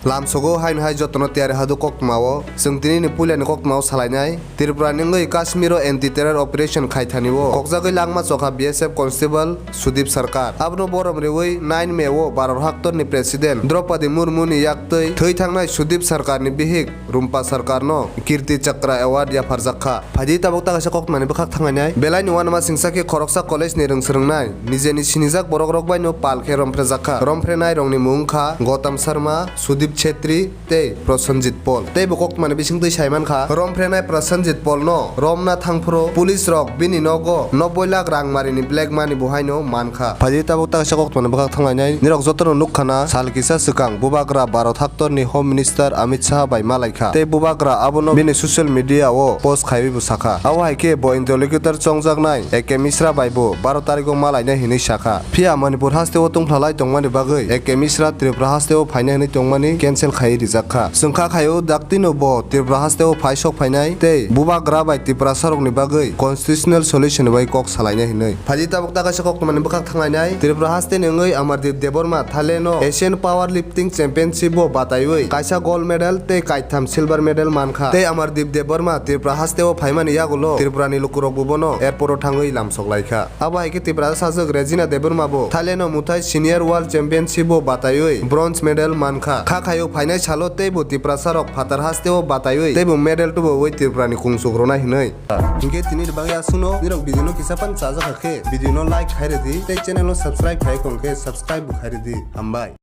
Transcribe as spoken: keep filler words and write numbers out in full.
Lamsogo haino hai jotono tiyari hadu koktma o. Chwng tini ni puila ni koktma o salainai. Tripura ni wngwi Kashmir o anti terror operation khaithani o kokjagwi langma chokha B S F constable Sudip Sarkar. Abono borom riwi nine May o Bharat haktor ni President Draupadi Murmu ni yaktwi thwi thangnai Sudip Sarkar ni bihik Rumpa Sarkar no Kirti Chakra Award yapharjak kha. Phaidi tabuk ta kaisa koktma ni bwkhak thanglainai. Belai ni uanama singsa khe khoroksa college ni rwng swrwngnai nijeni sinijak borok rok bai no pal khe romphrejakha. Romphrenai rok ni mung wngkha Gautam Sharma, Sudip Chhetri tei Prasenjit Paul. Tei bo koktma ni bising twi sai mankha, romphrenai Prasenjit Paul no romna thangphuru police rok bini nogo noboi lakh rang mari ni black money bo haino mankha. Phaidi tabuk ta kaisa koktma ni bwkhak thanglainai. Nirok joto no nukkhana sal kisa swkang bubagra Bharat haktor ni Home Minister Amit Shah bai malaikha. Tei bubagra abono bini social media o post khaiwi bo sakha. Abo hai khe bo interlocutor chongjaknai A K Mishra bai bo baro tarikh o malainai hinwi sakha. Phiya Manipur haste o tongphlalai tongmani bagwi A K Mishra Tripura haste o phainai hinwi tongmani cancel khaiwi rijak kha. Chwng kha khaio daktino bo Tripura haste o phai sok phainai tei bubagra bai Tiprasa rokni bagwi constitutional solution bai kok salainai hinwi. Phaidi tabuk ta kaisa koktma ni bwkhak thanglainai. Tripura haste ni wngwi Amardeep Debbarma Thailand o Asian Power Lifting Championship o bataiwi kaisa gold medal tei kaitham silver medal mankha. Tei Amardeep Debbarma Tripura haste o phaimani yagulo Tripura ni lukurok bo bono airport o thangwi lamsok laikha. Abo hai khe Tiprasa sajwk Regina Debbarma bo Thailand o muthai Senior World Championship o bataiwi bronze medal mankha. Kha khaio phainai salo teibo Tiprasa rok phatar haste o bataiwi teibo medal tubuwi Tripura ni kungsuk rwnai hinwi. Hinkhe tini ni bagwi aswkno, nirok video no kisa phano chajakha khe video no like khai rwdi tei channel no subscribe khai khon khe subscribe bo khai rwdi. Hambai.